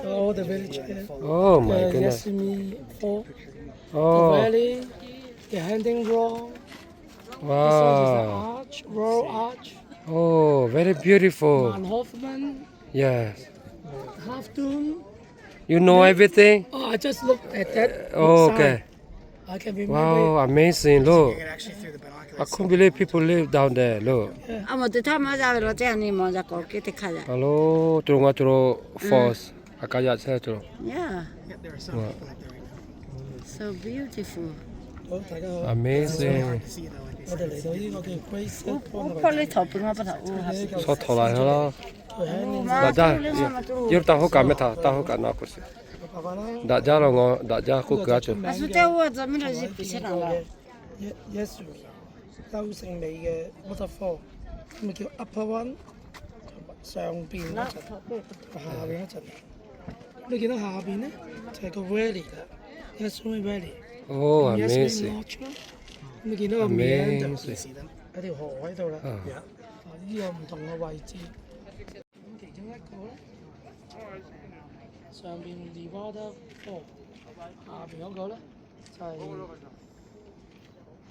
All the village here. Oh my The goodness. Yasumi Fall, the Oh. valley, the Hanging Rock. This one is the Wow. arch, royal arch. Oh, very beautiful. Mount Hoffman, Yes. Half Dome. You know everything? Oh, I just looked at that Oh, sign. Okay. I can remember Wow, it. Amazing. Look. I couldn't believe people live down there. Look. A mawˬ te htaˇ maˇ yaˇ ve la teˇ a ni mawˬ yaꞈ k'awꞈ kehˉ teˇ hk'aˇ yaꞈ. Hello, tuˬ ngaˬ tuˬ lo falls. A ka yaꞈ chehˇ tuˬ lo. Yeah. Wow. So beautiful. Amazing. 我哋嚟到呢個叫 Grace Point 呢個位置。 Hk'aw le htaꞈ pui ngaˇ pa htaꞈ u ha. Chaw htawnˍ la la. Daꞈ jaˇ. Yawˇ taˇ hoˉ kaꞈ mehˇ htaꞈ taˇ hoˉ kaꞈ na k'o sheˍ. Daꞈ jaˇ la ngaw, daꞈ jaˇ k'oˆ keu a tuˬ. A shu teˇ g'aˇ tcuh miˇ la ziˇ piˍ chehˇ naˍ la. 耶穌，優勝美嘅 waterfall，咁咪叫 Upper One，上邊嗰層，下邊嗰層。你見到下邊咧，就係個 valley 啦，Yasumi Valley。 Oh, Yasumi amazing. Lodge 啦。咁你見到個名就 Amazing. 喺條河喺度啦。啊。啊，呢個唔同嘅位置。咁其中一個咧，上邊 Nevada Fall，下邊嗰個咧就係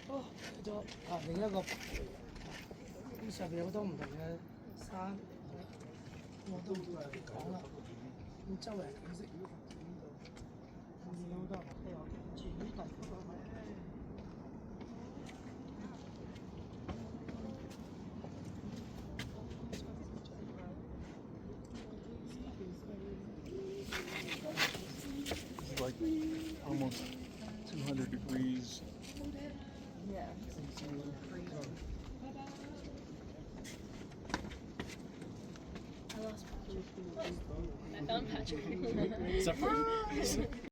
哦，咗啊，另一個牌。咁上邊有好多唔同嘅山，我都唔同你講啦。咁周圍景色，好多人都有住呢啲地方。 It's like almost two hundred degrees. Yeah. I found Patrick. Is that for you?